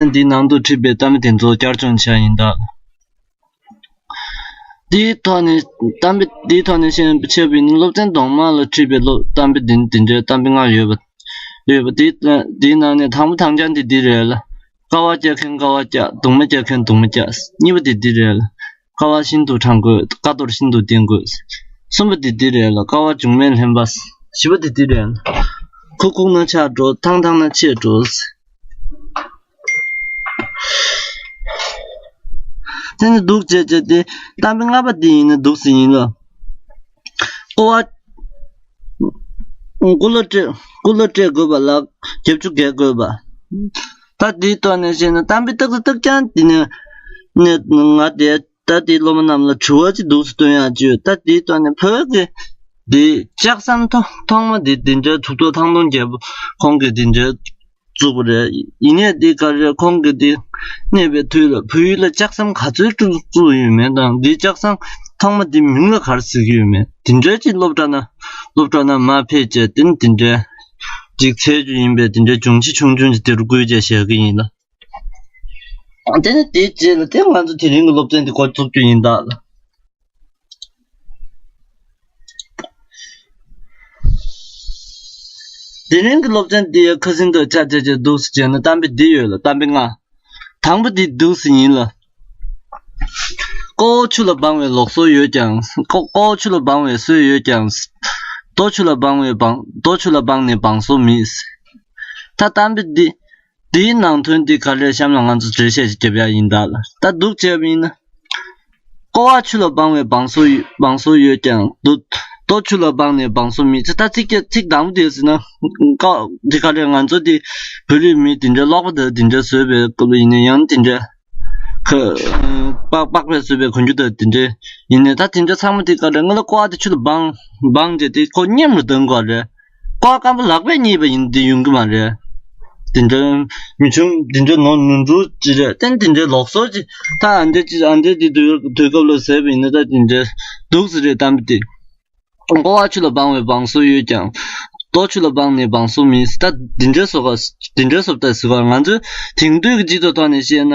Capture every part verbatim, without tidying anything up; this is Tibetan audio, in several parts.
འདིའི་ནང་དུ་བྲིས་པའི་གཏམ་དཔེ་དེ་ཚོ་བསྐྱར་སྦྱོང་བྱས་ཡིན་ད། འདིའི་ཐོག་ནས་གཏམ་དཔེ་འདིའི་ཐོག་ནས་བཤད་བྱས་པ་ཡིན་ན། སློབ་ཚན་གདོང་དམར་ལ་བྲིས་པའི་སློབ་གཏམ་དཔེ་འདི་འདི་འདྲའི་གཏམ་དཔེ་ལྔ་ཡོད་པ། ཡོད་པ་དེ་དེའི་ནང་ནས་དང་པོ་དང་རྐྱང་དེ་འདི་རེད་ལ། དཀའ་བ་རྒྱག་མཁན་དཀའ་བ་རྒྱག་གདུང་མ་རྒྱག་མཁན་གདུང་མ་རྒྱག་གཉིས་པ་དེ་འདི་རེད་ལ། དཀའ་བ་ཤིན་ཏུ་དྲག་དགོས། དཀའ་གཏོར་ཤིན་ཏུ་བསྟེན་དགོས། གསུམ་པ་དེ་འདི་རེད་ལ། དཀའ་བ་འབྱུང་མེད་ལྷན་པ། བཞི་པ་དེ་འདི་རེད་ལ། ཁུག་ཁུག་ན་ཆག་འགྲོ། ཐང་ཐང་ན་ཆད་འགྲོ། དེ་ནི་འདུག་བྱས་བྱས་ཏེ། གཏམ་དཔེ་ལྔ་པ་འདི་ཡིན་ན་འདུག་སེ་ཡིན་ལ། ཀོ་བ། ཀུ་ལ་སྤྲད། ཀུ་ལ་སྤྲད་དགོས་པ་ལ་རྒྱབ་ཆུ་བརྒལ་དགོས་པ། ད་དེའི་ཐོག་ནས་བཤད་ན། གཏམ་དཔེ་ཏག་ཏག་ཏག་ཅན་འདི་ནས་ནས་ང་དེ་ད་དེའི་སློབ་མ་རྣམས་ལ་དྲི་བ་ཅིག་འདུག་སེ་བཏོན་ཡག་ཅིག་ཡོད། ད་དེའི་ཐོག་ནས་བོད་ཀྱི་འདི་ལྕགས་ཟམ་ཐོག་ཐོག་མ་འདི་འདི་འདྲའི་གྲུབ་ཐོབ་ཐང་སྟོང་རྒྱལ་པོ་ཁོང་གིས་འདི་འདྲའི་བཙུགས་པ་རེད། ཡིན་ནའི་འདི་ག་རེ་ཁོང་གིས་འདི་གནས་པའི་དུས་ལ་བོད་ཡུལ་ལ་ལྕགས་ཟམ་ག་ཚོད་བཙུགས་བཙུགས་ཡོད་མེད་དང་། འདི་ལྕགས་ཟམ་ཐོག་མ་འདི་མིང་ལ་ག་རེ་ཟེར་གྱི་ཡོད་མེད། འདི་འདྲའི་ཅིག་སློབ་གྲྭ་ན་སློབ་གྲྭ་ན་མར་ཕེབས་བྱས། དེ་ནི་འདི་འདྲའི་ཅིག་འཚོལ་རྒྱུ་ཡིན་པས། འདི་འདྲའི་འབྱུང་ཆེ་ཆུང་ཆུང་ཅིག་འདི་རུ་བཀོད་བྱས་བཞག་གི་ཡིན་ལ། དེ་ནི་དེའི་རྗེས་ལ་དེ་ང་ཚོ་དེ་རིང་གི་སློབ་ཚན་འདི་འགོ་བཙུགས་རྒྱུ་ཡིན་ད་ལ། དེ་རིང་གི་སློབ་ཚན་འདི་ཡི་ཁ་སང་དང་ཆ་བྱས་བྱས་འདུག་སེ་བྱས་ན། གཏམ་དཔེ་འདི་ཡོད་ལ། གཏམ་དཔེ་ལྔ། དང་པོ་འདི་འདུག་སེ་ཡིན་ལ། ཀོ་བ་ཆུ་ལ་སྦང་བའི་ལུགས་སྲོལ་ཡོད་ཀྱང་། ཀོ་ཀོ་བ་ཆུ་ལ་སྦང་བའི་སྲོལ་ཡོད་ཀྱང་། རྡོ་ཆུ་ལ་སྦང་བའི་སྦང་རྡོ་ཆུ་ལ་སྦངས་ནས་སྦང་སྲོལ་མེད། ད་གཏམ་དཔེ་འདི་འདིའི་ནང་དོན་འདི་ག་རེ་གཤམ་ལ་ང་ཚོ་འགྲེལ་བཤད་ཅིག་རྒྱབ་ཡག་ཡིན་ད་ལ། ད་འདུག་བྱས་པ་ཡིན་ན། ཀོ་བ་ཆུ་ལ་སྦང་བའི་སྦང་སྲོལ་ཡོད་སྦང་སྲོལ་ཡོད་ཀྱང་། རྡོ་རྡོ་ཆུ་ལ་སྦངས་ནས་སྦང་སྲོལ་མེད། ད་ཚིག་གཅིག་ཚིག་དང་པོ་དེ་ཟེར་ན། ཀ་འདི་ག་རེ་ང་ཚོ་འདི་བོད་རིགས་མི་འདི་འདྲའི་ཀློག་པ་དང་འདི་འདྲ་བཟོས་པའི་སྐབས་ལ་ཡིན་ན་ཡང་འདི་འདྲ། ཁ་པགས་པགས་པས་བཟོས་པའི་གོན་རྒྱུ་དང་འདི་འདྲ་ཡིན་ནའི། ད་འདི་འདྲ་ཚང་མ་འདི་ག་རེ་ང་ལ་ཀོ་བ་དེ་ཆུ་ལ་སྦང་སྦངས་བྱས་ཏེ་ཁོ་མཉམ་རུ་གཏོང་དགོས་རེད། ཀོ་བ་སྐམ་པོ་ལག་པས་མཉེས་པ་ཡིན་དེ་ཡོང་གི་མ་རེད། དེ་འདྲ་མི་ཆུང་དེ་འདྲ་ནོར་ནོར་འཁྲུལ་ཅི་རེད། ཏན་དེ་འདྲའི་ལུགས་སྲོལ་ཅི། ད་ཨ་འདྲ་ཅི་ཨ་འདྲ་དེ་དུས་དུས་སྐབས་ལ་ཟེར་བ་ཡིན་ན། ད་དེ་འདྲ་འདུག་སེ་རེད། གཏམ་དེ། ཀོ་བ་ཆུ་ལ་སྦང་བའི་སྦང་སྲོལ་ཡོད་ཀྱང་། རྡོ་ཆུ་ལ་སྦངས་ནས་སྦང་སྲོལ་མེད། ད་དེ་འདྲའི་བཟོ་ག་དེ་འདྲའི་བཟོ་ལྟ་ཟེར་ག་ང་ཚོའི་དེང་དུས་ཀྱི་སྤྱི་ཚོགས་ཐོག་ནས་བཤད་ན།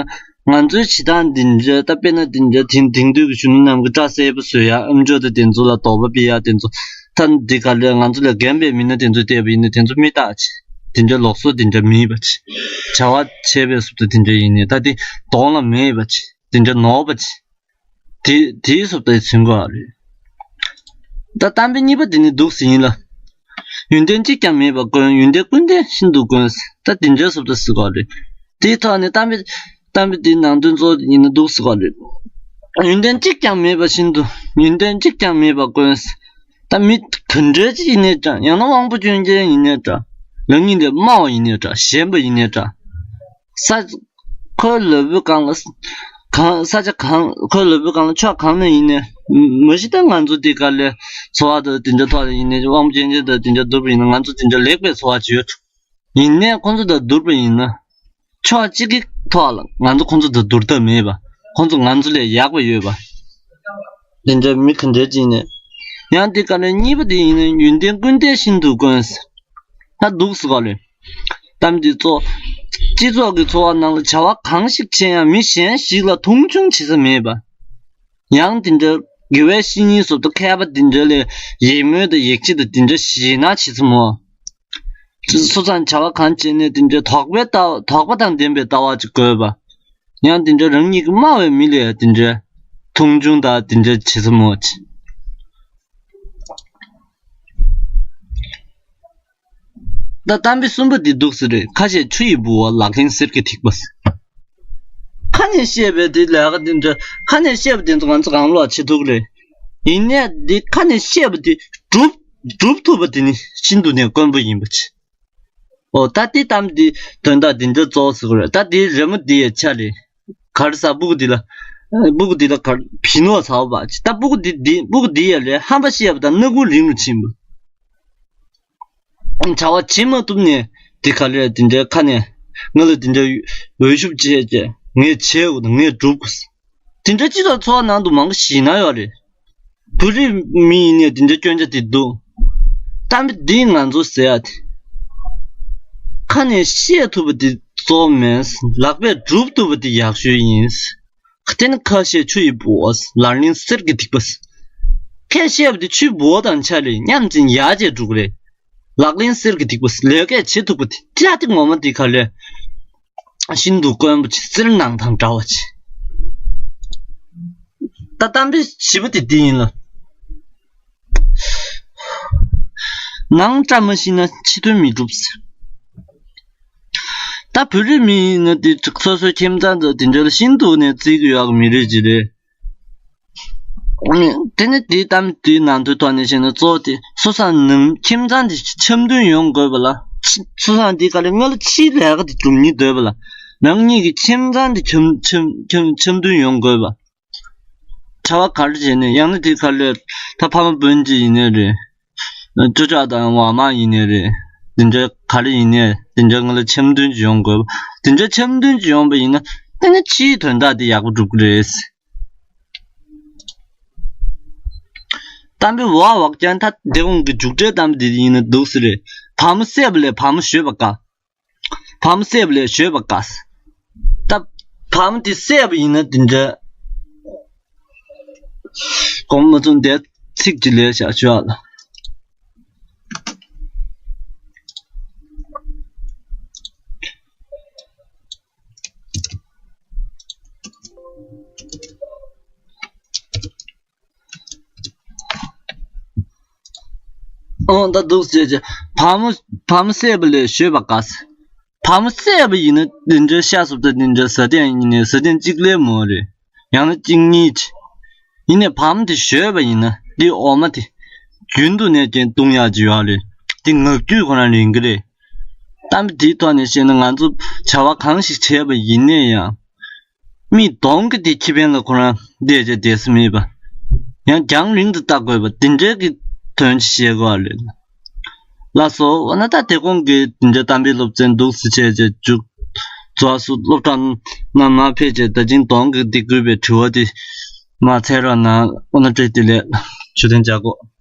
ང་ཚོའི་བྱེད་སྟངས་འདི་འདྲ། ད་དཔེར་ན་འདི་འདྲ་དེང་དེང་དུས་ཀྱི་གཞོན་ནུ་རྣམས་ཀྱི་སྐྲ་སེར་པོ་བཟོ་ཡག་ཨེམ་ཅོག་དང་དེ་ཚོ་ལ་དོགས་པ་སྤེལ་ཡག་དེ་ཚོ། ད་འདི་ག་ལས་ང་ཚོ་ལས་རྒན་པའི་མི་སྣ་དེ་ཚོ་བལྟས་པ་ཡིན་ན། དེ་ཚོ་མི་རྟག་ཅིག་དེ་འདྲའི་ལུགས་སྲོལ་དེ་འདྲ་མེད་པ་ཅིག་བྱ་བ་བྱས་པའི་བཟོ་ལྟ་དེ་འདྲ་ཡིན་ནའི། ད་དེ་གདོང་ལ་མེད་པ་ཅིག་དེ་འདྲ་ནོར་བ་ཅིག་དེ་དེའི་བཟོ་ལྟ་མཚོན་གྱི་རེད། ད་གཏམ་དཔེ་གཉིས་པ་དེ་ནི་འདུག་སེ་ཡིན་ལ། ཡོན་ཏན་གཅིག་ཀྱང་མེད་པར་དཀོན། ཡོན་ཏན་ཀུན་ལྡན་ཤིན་ཏུ་དཀོན། ད་དེ་འདྲའི་བཟོ་ལྟ་ཟེར་གྱི་རེད། དེའི་ཐོག་ནས་གཏམ་དཔེ་གཏམ་དཔེ་དེའི་ནང་དོན་གཙོ་བོ་ཡིན་ན་འདུག་སེ་གྱི་རེད། ཡོན་ཏན་གཅིག་ཀྱང་མེད་པ་བཞིན་དུ། ཡོན་ཏན་གཅིག་ཀྱང་མེད་པར་དཀོན། ད་མི་ག་འདྲ་ཅིག་ཡིན་ནའི་འདྲ། ཡང་ན་དབང་པོ་སྐྱོན་ཅན་ཡིན་ནའི་འདྲ། རང་ཉིད་ལས་དམའ་བ་ཡིན་ནའི་འདྲ། ཞན་པ་ཡིན་ནའི་འདྲ། ས་ཁོའི་ལུས་པོའི་སྒང་ལ་གང་ས་ཆ་གང་ཁོའི་ལུས་པོའི་སྒང་ལ་ཕྱོགས་གང་ནས་ཡིན་ནའི། མ་གཞི་ད་ང་ཚོ་འདི་ག་ལས་འཚོ་བ་དང་དེ་འདྲ་ཐོག་ལ་ཡིན་ནའི། དབང་པོ་སྐྱོན་ཅན་དང་དེ་འདྲ་བསྡུར་བ་ཡིན་ན། ང་ཚོ་དེ་འདྲ་ལེགས་པའི་འཚོ་བ་བྱེད་ཡོད། ཡིན་ནའི་ཁོང་ཚོ་དང་བསྡུར་བ་ཡིན་ན། ཕྱོགས་གཅིག་གི་ཐོག་ལ་ང་ཚོ་ཁོང་ཚོ་དང་བསྡུར་ཐབས་མེད་པ། ཁོང་ཚོ་ང་ཚོ་ལས་ཡག་པ་ཡོད་པ། དེ་འདྲ་མི་ག་འདྲ་ཅིག་ཡིན་ནའི། ཡང་འདི་ག་ལས་གཉིས་པ་དེ་ཡིན་ན། ཡོན་ཏན་ཀུན་ལྡན་ཤིན་ཏུ་དཀོན། ད་འདུག་སེ་ག་ལས། གཏམ་འདི་གཙོ། སྤྱི་ཚོགས་ཀྱི་འཚོ་བ་ནང་ལ་བྱ་བ་གང་ཞིག་བྱེད་ཡང་མི་གཞན་ཞིག་ལ་མཐོང་ཆུང་བྱེད་ས་མེད་པ། ཡང་དེ་འདྲ་དགེ་བའི་བཤེས་གཉེན་སོགས་དང་མཁས་པ་དེ་འདྲ་ལས་ཡིད་སྨོན་དང་ཡིད་ཆེས་དང་དེ་འདྲ་ཞེད་སྣང་བྱེད་ས་མོ། སོ་སོ་ཚང་བྱ་བ་གང་བྱེད་ནས་དེ་འདྲ་དོགས་པའི་ལྟ་དོགས་པ་དང་ལྡན་པའི་ལྟ་བ་ཅིག་དགོས་པ། ཡང་དེ་འདྲ་རང་ཉིད་ཀྱི་དམའ་བའི་མི་ལ་དེ་འདྲ་མཐོང་ཆུང་དང་དེ་འདྲ་བྱེད་ས་མོ་ཅིག་ད་གཏམ་དཔེ་གསུམ་པ་འདི་འདུག་སེ་རེད། ཁ་བཤད་ཆུ་ཡི་ལྦུ་བ། ལག་ལེན་གསེར་གྱི་ཐིགས་པ། ཁ་ནས་བཤད་པའི་དེ་ལས་ཀ་དེ་འདྲ། ཁ་ནས་བཤད་པ་དེ་ཚོ་ང་ཚོ་གང་ལོག་བྱེད་ཐུབ་རེད། ཡིན་ནའི་དེ་ཁ་ནས་བཤད་པ་དེ་སྒྲུབ་སྒྲུབ་ཐུབ་པ་དེ་ནི་ཤིན་ཏུ་ནས་དཀོན་པོ་ཡིན་པ་ཅི། ཨོ་ད་དེ་གཏམ་དེ་དོན་དག་དེ་འདྲ་གཙོ་བོ་ཟེར་གི་རེད། ད་དེའི་རི་མོ་དེ་ཡི་ཆ་རེད། གར་ས་སྤུ་གུ་དེ་ལ་སྤུ་གུ་དེ་ལ་གར་བྱིན་ནོ་ཟ་བ་ཅི། ད་སྤུ་གུ་དེ་དེ་སྤུ་གུ་དེ་ཡ་ལས་ཧམ་པ་བཤད་པ་དང་སྣ་ཁུག་རིང་རུ་ཕྱིན་པ། བྱ་བ་བྱེད་མ་ཐུབ་ནས་དེ་ག་ལེར་དེ་འདྲའི་ཁ་ནས་ང་ལ་དེ་འདྲའི་འོས་ཤོབ་བྱས་བྱས་ངས་བྱེད་དགོས་དང་ངས་སྒྲུབ་དགོས། དེ་འདྲ་སྤྱི་ཚོགས་འཚོ་བ་ནང་དུ་མང་པོ་ཞིག་ན་ཡོད་རེད། བོད་རིགས་མི་ཡིན་ནའི་དེ་འདྲའི་སྐྱོན་ཆ་དེ་འདུག་གཏམ་དཔེ་འདིས་ང་ཚོ་ཟེར་ཡ་དེ། ཁ་ནས་བཤད་ཐུབ་པ་དེ་ གཙོ་བོ་མིན། ལག་པས་སྒྲུབ་ཐུབ་པ་དེ་ཡག་ཤོས་ཡིན། ཁ་དེ་ནི་ཁ་བཤད་ཆུ་ཡི་ལྦུ་བ། ལག་ལེན་གསེར་གྱི་ཐིགས་པ། ཁ་བཤད་པ་དེ་ཆུའི་ལྦུ་བ་དང་ཆ་ལས་མཉམ་ཅིང་ཡག་བྱས་འགྲོ་གི་རེད། ལག་ལེན་གསེར་གྱི་ཐིགས་པ། ལས་ཀ་བྱེད་ཐུབ་པ་དེ་དེ་ལ་དེ་ངོ་མ་དེ་ག་ལས། ཤིན་ཏུ་དཀོན་པོ་ཆེ། གསེར་ནང་དང་འདྲ་བ་ཆེ། ད་གཏམ་དཔེ་བཞི་པ་དེ་འདི་ཡིན་ལ། ནང་བཀྲ་མ་ཤིས་ན་ཕྱི་དོན་མི་འགྲུབ་ཟེར། ད་བོད་རིགས་མི་ཡིན་ན་དེ་སོ་སོའི་ཁྱིམ་ཚང་དང་དེ་འདྲ་ལ་ཤིན་ཏུ་ནས་བརྩི་གི་ཡོད་གི་མི་རིགས་ཅིག་རེད། དེ་ནི་དེའི་གཏམ་དེའི་ནང་དོན་ཐོག་ནས་བཤད་ན་གཙོ་བོ་དེ་སོ་སོ་ནང་ཁྱིམ་ཚང་དེ་འཆམ་མཐུན་ཡོང་དགོས་པ་ལ། སོ་སོ་དེ་ག་ལས་སྔོན་ལ་ཕྱིའི་ལས་ཀ་དེ་སྒྲུབ་སྙིང་འདོད་པ་ལ། ནང་གཉིས་ཀྱི་ཁྱིམ་ཚང་དེ་འཆམ་འཆམ་འཆམ་འཆམ་མཐུན་ཡོང་དགོས་པ། བྱ་བ་ག་རེ་བྱས་ནས་ཡང་ན་དེ་ག་ལས་ད་ཕ་མ་སྤུན་མཆེད་ཡིན་ནའི་རེད། ཅོ་ཅོག་དང་བ་མ་ཡིན་ནའི་རེད། དེ་འདྲ་ག་རེ་ཡིན་ནའི་དེ་འདྲ་སྔོན་ལ་འཆམ་མཐུན་ཅིག་ཡོང་དགོས་པ། དེ་འདྲ་འཆམ་མཐུན་ཅིག་ཡོང་པ་ཡིན་ན་དེ་ནི་ཕྱིའི་དོན་དག་དེ་ཡག་པོ་འགྲུབ་ཀྱི་རེད། གཏམ་དཔེ་བ་འོག་ཀྱང་ད་དེ་གོང་གི་མཇུག་འབྲས་གཏམ་དཔེ་དེ་ཡིན་ན་འདུག་སེ་རེད། བ་མོ་བསད་པ་ལས་བ་མོ་བཞོས་པ་དགའ། བ་མོ་བསད་པ་ལས་བཞོས་པ་དགའ། ད་བ་མོ་དེ་བསད་པ་ཡིན་ན་དེ་འདྲ། དགོངས་མ་ཚོམ་དེ་ཚིག་གཅིག་ལས་བཞག་ཆོག་ཨ་ལ། ཨོ་ད་འདུག་ཟེར་བྱས། བ་མོ་བ་མོ་བསད་པ་ལས་བཞོས་པ་དགའ། བ་མོ་བསད་པ་ཡིན་ན་དེ་འདྲའི་ཤ་སོབ་ད་དེ་འདྲའི་ཟ་ཐེངས་ཡིན་ནའི་ཟ་ཐེངས་གཅིག་ལས་མོ་རེད། ཡང་ན་གཅིག་གཉིས་བྱས། ཡིན་ནའི་བ་མོ་དེ་བཞོས་པ་ཡིན་ན་དེ་འོ་མ་དེ་རྒྱུན་དུ་ནས་ཀྱང་བཏུང་ཡག་ཅིག་ཡོད་རེད། དེ་ངག་རྒྱུན་ཁོ་རང་ལེན་གི་རེད། གཏམ་དཔེ་དེའི་ཐོག་ནས་བཤད་ན་ང་ཚོ་བྱ་བ་གང་ཞིག་བྱས་པ་ཡིན་ནའི་ཡང་། མིའི་གདོང་གི་དེ་ཁེ་ཕན་ལ་ཁོ་རང་བལྟས་བྱས་བསྡད་ས་མེད་པ། ཡང་རྒྱང་རིང་དུ་བལྟ་དགོས་པ་དེ་འདྲའི་གི་དོན་ཅིག་བཤད་དགོས་པ་རེད། ལགས་སོ། འོ་ན་ད་དེ་གོང་གི་དེ་འདྲའི་གཏམ་དཔེ་སློབ་ཚན་འདུག་སེ་བྱས་བྱས་མཇུག་རྫོགས་སོང་། སློབ་གྲྭ་ནང་མར་ཕེབས་བྱས་ད་ཅིང་གདོང་གི་དེ་དགོས་པའི་དྲི་བ་དེ་མར་འཚོལ་རོགས་གནང་། འོ་ན་བཀྲ་ཤིས་བདེ་ལེགས། ཞུ་དོན་བྱ་དགོས།